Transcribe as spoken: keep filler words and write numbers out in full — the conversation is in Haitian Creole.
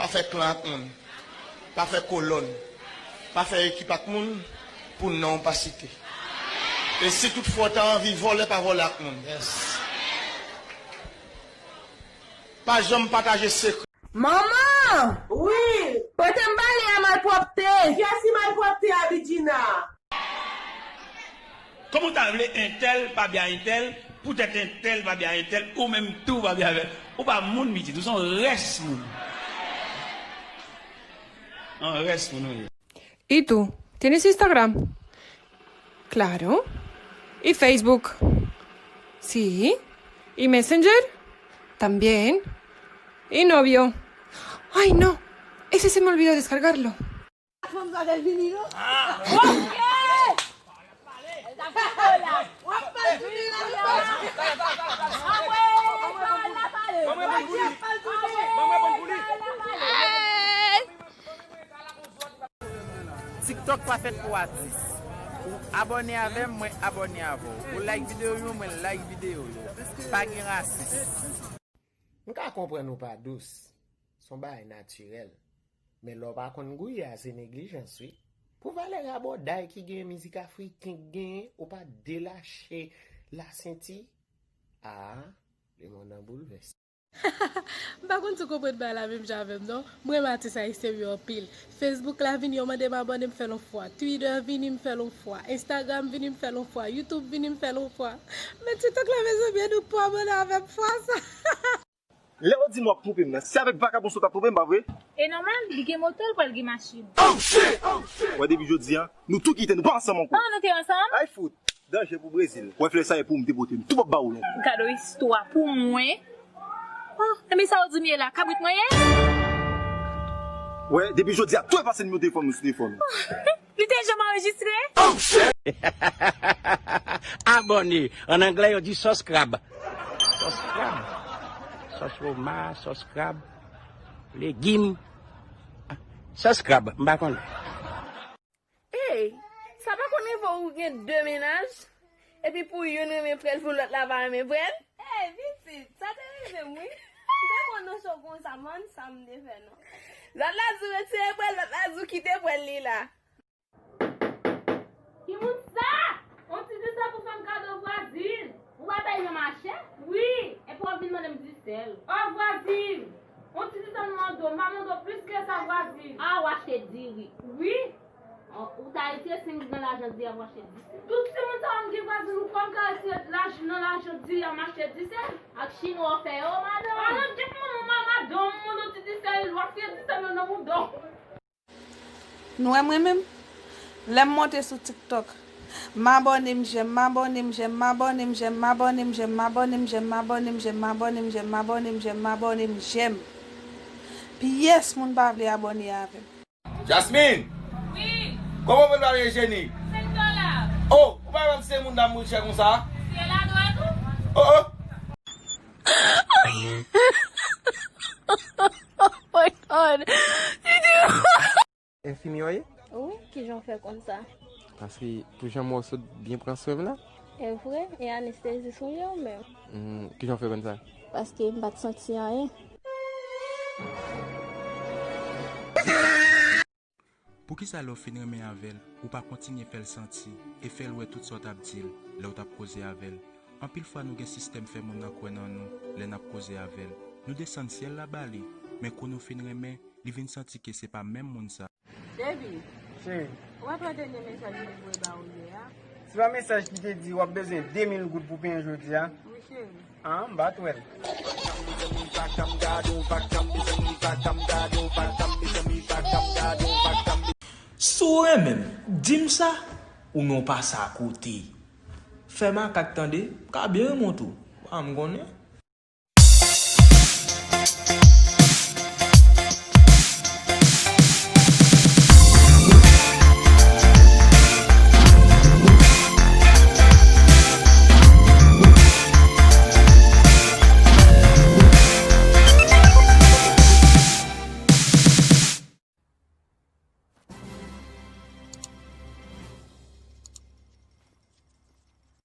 Pa fè klan ak moun. Pa fè kolòn. Pa fè ekip ak moun pou non w pa site. E si toutfwa w ta anvi vòlè, pa vòlè ak moun. Pa janm pataje sekrè. Manman! Wi! Pote m balè a, malpwòpte! Kiyès ki malpwòpte a, Bidjina? Kòman w ta vle entèl pa byen entèl, poutèt entèl pa byen entèl, ou menm tou pa byen avè l? Ou pa moun, pitit, ou se yon rès moun. Yon rès moun ou ye. ¿Y tú? ¿Tienes Instagram? Claro. ¿Y Facebook? Sí. ¿Y Messenger? También. ¿Y novio? Ay, no. Ese se me olvidó descargarlo. Fanm sa fè l vini, non? TikTok pa fèt pou atis. Ou abòne avè m, mwen abòne avè w. Ou like videyo yo, mwen like videyo yo. Pa gen rasis. M ka konprann ou pa dous. Se yon bagay natirèl. Men lè w pa konn gouye a, se neglijans, wi. Pou valè rabòday ki gen mizik afriken k genyen, ou pa delache lasenti. A, lemonn nan boulvèse. M pa konn si w konprann bagay la menm jan avè m, non. M renmen atis ayisyen m yo anpil. Facebook la vini, yo mande m abòne, m fè l yon fwa. Twitter vini, m fè l yon fwa. Instagram vini, m fè l yon fwa. YouTube vini, m fè l yon fwa. Men TikTok la, mezanmi, annik pou abòne avè m fwa sa. Lè yo di m w ap twonpe m nan, se avèk vakabon sa w t ap twonpe m, pa vre? E nòmal, li gen moto, l pral gen machin. Wè, depi jodi a, nou tou kite, nou pa ansanm ankò. An, nou te ansanm? Ay fout, danje pou Brezil. Wè, flè sa e pou m te pote m. Tou p ap ba w l ankò. Gade yon istwa pou mwen. Oh, e men sa w di m ye la, kabrit mwen ye? Wè, depi jodi a, tou efase nimewo telefòn nou sou telefòn ou. Li te janm anrejistre? Abòne. An anglè, yo di subscribe. Subscribe. Sòs woma, subscribe. Legim. Subscribe. M pa konnen. Ey, sa pa konn rive w gen de mennaj? Epi pou youn renmen frè l, pou lòt la pa renmen frè l? Ey, pitit, sa te rive m, wi. M te pran nan cho konsa, man, sa m te fè, non. Lòt la di w retire frè l, lòt la di w kite frè l, li la. Ki moun sa? On ti disèl pou fè m kado vwazin. Ou pa pè yon mache? Wi. Epi w ap vin mande m disèl. O vwazin! On ti disèl m mande w, m pa mande w plis ke sa vwazin. A, w achte diri. Wi. O, ou ta retire senk nan lajan diri a pou achte disèl. Tout timoun sa yo m gen vwazin ou kwè m ka retire laj-, nan lajan diri a m achte disèl? Ak chinwa w fè yo, madanm? A non, kèt manman, ma-, madanm, m mande w ti disèl, w ap fè disèl yo nan bouda w. Nou wè mwen menm? Lè m monte sou TikTok, m abòne, m jèm, m abòne, m jèm, m abòne, m jèm, m abòne, m jèm, m abòne, m jèm, m abòne, m jèm, m abòne, m jèm, m abòne, m jèm, m abòne, m jèm. Pyès moun pa vle abòne avè m. Jasmine! Wi! Kòman w pral pale jenik? Senk dola. Oh, ou pa wè m se moun nan mouche konsa? Se la dwèt ou? Oh, oh! Oh my God! Enfimyè w ye? Wi, kijan w fè konn sa? Paske pou jan m wè w sot byen pran swen m la. E vre? E anestezis ou ye ou menm? Hmm, kijan w fè konn sa? Paske m pa t santi anyen. Poukisa lè w fin renmen avè l, ou pa kontinye fè l santi e fè l wè tout sa w t ap di l lè w t ap koze avè l? Anpil fwa nou gen sistèm fè moun nan kwè nan nou lè n ap koze avè l. Nou desann syèl la ba li, men kou nou fin renmen, li vin santi ke se pa menm moun sa. Baby, cheri, ou pa t wè dènye mesaj mwen voye ba ou yè a? Se pa mesaj ki te di w ap bezwen de mil goud pou penyen jodi a? Wi, cheri. An, m pa t wè l. Si w renmen m, di m sa. Ou non pase akote. Fè makak tande, m ka byen remonte w. A, m konnen.